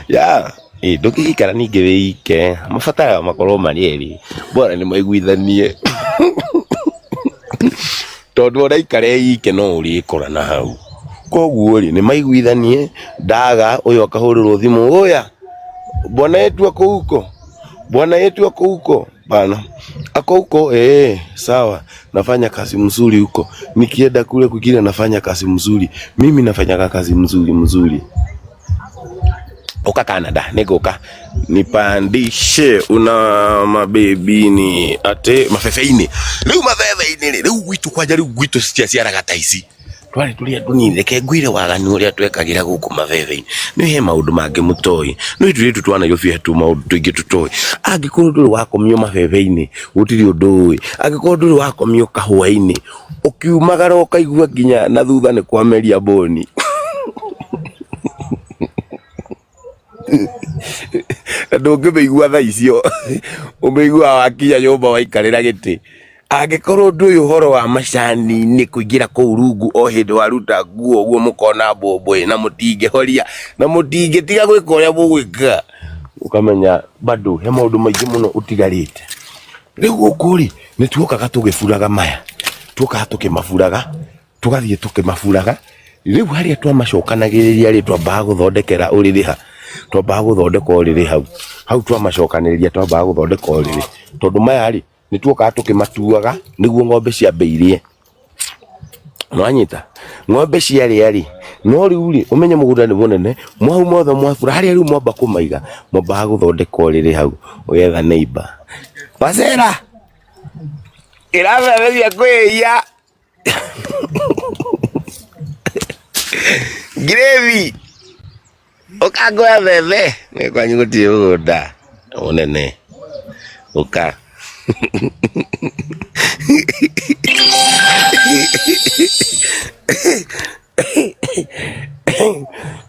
Ya ĩ ndũngĩgĩikara ningĩ wĩike, mabataraga makorwo marĩ erĩ, bora nĩ maiguithanie tondũ ona aikara e ike no ũrĩkora na hau. Koguo rĩ nĩ maiguithanie, ndaga ũyũ akahũrĩrwo thimũ, oya bwana yetu ako huko, bwana yetu ako huko bana, ako huko eh, sawa, nafanya kazi mzuri huko, nikienda kule kwingine nafanya kazi mzuri, mimi nafanyaga kazi mzuri mzuri. Uka Canada nĩngũka nipandishe una mabebini ate mabebe-inĩ rĩu mabebe-inĩ rĩ rĩu gwitũ kwanja rĩu gwitũ citiaciaraga ta ici twarĩ tũrĩ andũ nini reke ngwĩre waganu ũrĩa twekagĩra gũkũ mabebe-inĩ nĩ he maũndũ mangĩ mũtoĩ no ithuĩ tũ twa Nairobi he tũmaũndũ tũingĩ tũtoĩ angĩkorwo ndũrĩ wakomio mabebe-inĩ gũtirĩ ũndũ ũĩ angĩkorwo ndũrĩ wakomio kahũa-inĩ ũkiumagara ũkaigua nginya na thutha nĩ kwameria mbũni na ndũngĩmĩigua thaa icio ũmĩiguaga wakinya nyũmba waikarĩra gĩtĩ angĩkorwo ndũĩ ũhoro wa macani-inĩ kũingĩra kũu rungu o hĩndĩ waruta nguo ũguo mũkona mbũmbũĩ na mũtingĩhoria na mũtingĩtiga gwĩka ũrĩa mũgwĩka ũkamenya bado he maũndũ maingĩ mũno ũtigarĩte rĩu gũkũ rĩ nĩ tuokaga tũgĩburaga maya tuokaga tũkĩmaburaga tũgathiĩ tũkĩmaburaga rĩu harĩa twamacokanagĩrĩria rĩ twambaga gũthondekera ũrĩrĩ ha twambaga gũthondeka ũrĩrĩ hau hau twamacokanĩrĩria twambaga gũthondeka ũrĩrĩ tondũ maya rĩ nĩ tuokaga tũkĩmatuaga nĩguo ng'ombe ciambe irĩe nwanyita ng'ombe ciarĩa rĩ no rĩu rĩ ũmenye mũgũnda nĩ mũnene mwau mothe mwabura harĩa rĩu mwamba kũmaiga mwambaga gũthondeka ũrĩrĩ hau ũgetha neighbor Wacera ĩrabeberia kwĩia Ngirĩthi ũkangoya bebe nĩ kwanyu gũtirĩ mũgũnda mũnene ũka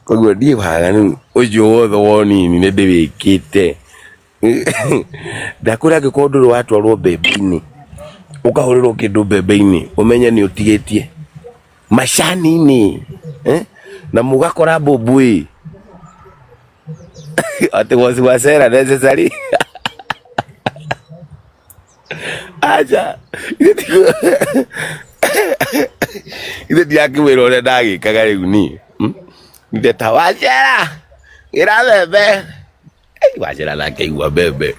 koguo niĩ waganu ũcio wothe wa ũnini nĩ ndĩwĩkĩte. Ndakwĩra angĩkorwo ndũrĩ watwarwo mbembe-inĩ, ũkahũrĩrwo kĩndũ mbembe-inĩ, ũmenye nĩ ũtigĩtie macani-inĩ eh? Na mũgakora mbũmbũĩ atĩ was wacera necessary aca ithe ndirakĩmwĩra ũrĩa ndagĩkaga rĩu niĩ hmm? Ndeta wacera gĩra mbembe. Ei, wacera nake igua mbembe.